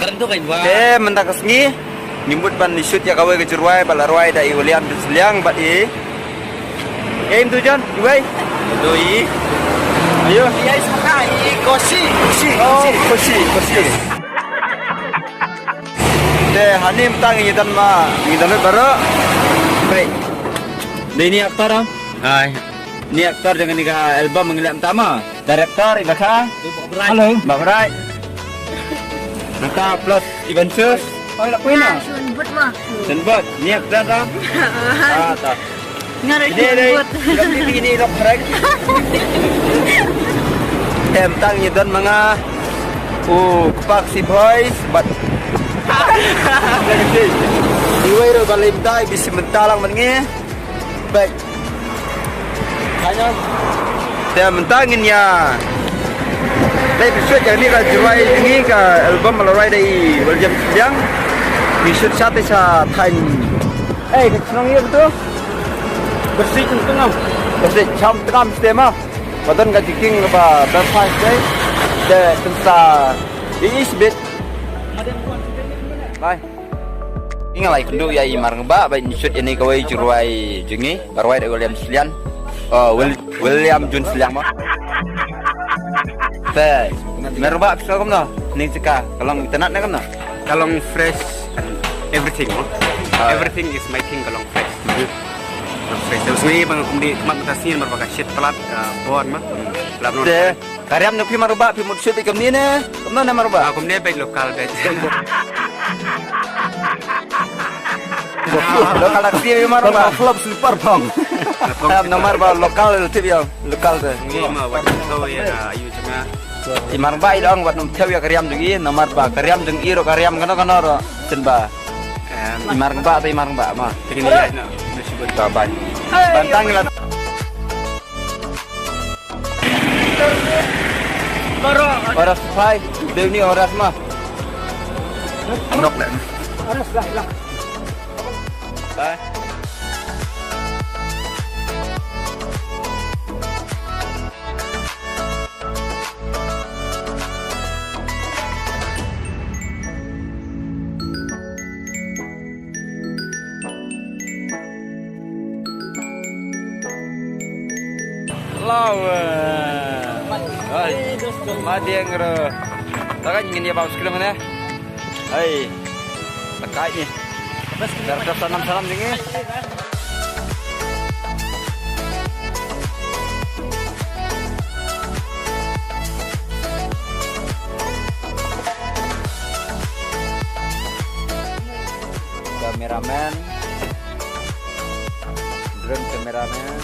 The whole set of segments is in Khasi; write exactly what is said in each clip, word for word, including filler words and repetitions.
Karen tu kan, wah. Te mynta ka sngi ngi mut ban shoot ïa kawei ka jingrwai ba la rwai da i William Dusliang bad i. Em tu John, iwei. Tu i. Ayo. Iya, is mata i Kosi, Kosi, oh, Kosi. Kosi, Kosi. Te hangne mynta ngi don ma, ngi don baroh. Baik. Dei ni actor ah. Hai. Ni actor jong kane ka album ngi leh mynta ma. Director i Bakha. Hello. Bakha. Nata plus Ivan Sus. Oi, la kuina. Shun but ma. Shun but. Ni actor ah. Ah, ta. Ngara ini, ini, ini, ini, ini, ini. Em tang ngi don ma nga. U kpa Khasi Boys bad. Iwei ruh ba lim dai bisi mynta lang man ngi. Bad. Hanya. Te mynta ngin ïa. Te episode jong ngi ka jingrwai jong ngi ka album ba la rwai da i William Sliang. Ngi shoot sha te sha thaiñ. Eh, ka shnong ïa ka tu? Bersih Tengam. Bersih Cham Tengam stem ah. Ba don ka jiking ba ba phai stem. De tynsa. Di is bit. Bye. Ngi nga la ïakynduh ïa i Mar Ngebah ba in shoot ïa kane kawei jingrwai jong ngi ba rwai da William Slian. Oh, Wil-, William Jun Slian mo. Te Mar Ngebah phi sngew kumno? Ning jaka ka long itynnad ne kumno? Ka long fresh and everything mo. Ah, ya. Everything is my thing, ka long fresh. Ka long fresh. Te sngew ba nga kum dei khmat mynta sngi namar ba ka shit palat, ah, bor mo. Lap no. Te Ka riam jong phi Mar Ngebah phi mut shoot beit kumne ne? Kumno ne Mar Ngebah? Ah, kumne beit local beit. Local actor ïa Mar Ngebah. Flop super phong. Em, namar ba local tip ïa local te. Ngi ma wat to ïa ayu jong nga. I Mar Ngebah i dang wat nym thew ïa ka riam jong i namar ba ka riam jong i ruh ka riam kano kano ruh. Shen ba. Em. I Mar Ngebah te i Mar Ngebah ma. Te kine ïa na. Ba ban. Ban tang la. Oras phai, dei ni oras ma. Nok dah. Oras lah, lah. Bye. Lawa. Hai. Madiang ro. Takai ngin ïa bawa sekalian mana? Hai. Takai ni. Dar ka salam salam ding eh. Cameraman. Drone cameraman.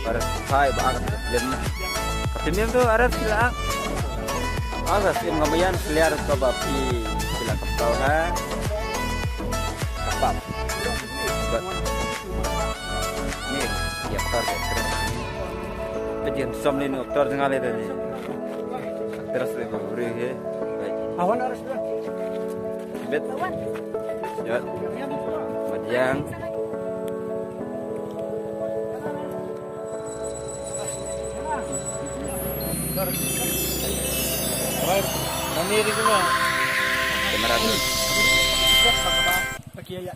Para sai ba ka film. Ka film tu ada sila. Ada film ngam yan clear ka ba pi sila ka tau ha. Kapap. Ni ya aktor ya. Pejin som ni aktor tengah le tadi. Terus dia beri he. Awan harus dah. Bet. Ya. Madiang. Baik. Nani di sini? Kamera tu. Pakai ya.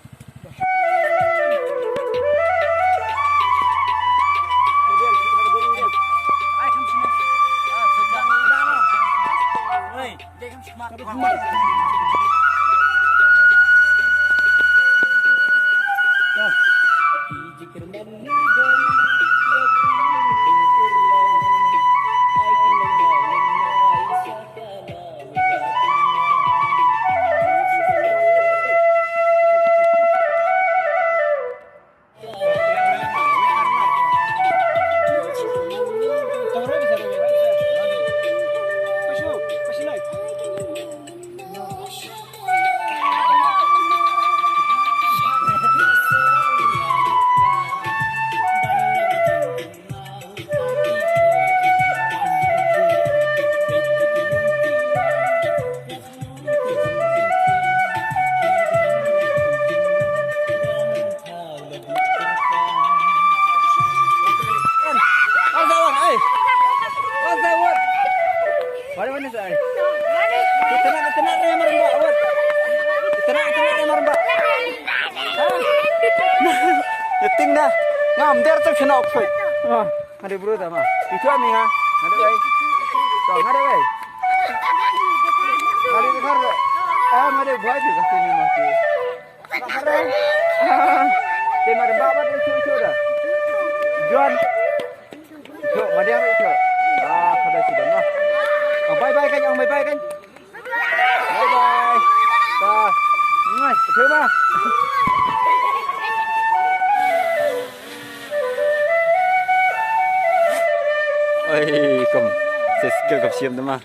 Tana, tana, tana, marba, wat. Tana, tana, marba. Nyeting na. Ngam der tu kena okpoi. Ah, ada bro dah mah. Itu ami ngah. Ada bai. Kau ada bai. Ada kar. Ah, ada buat juga sini mati. Kare. Te marba bat itu itu dah. John. Itu madiang itu. Ah, kada sudah mah. Ah, bye bye kan, ah, bye bye kan. Bye bye. Dah. Ngai, terima. Oi, kom. Sesker kap siam tu mah.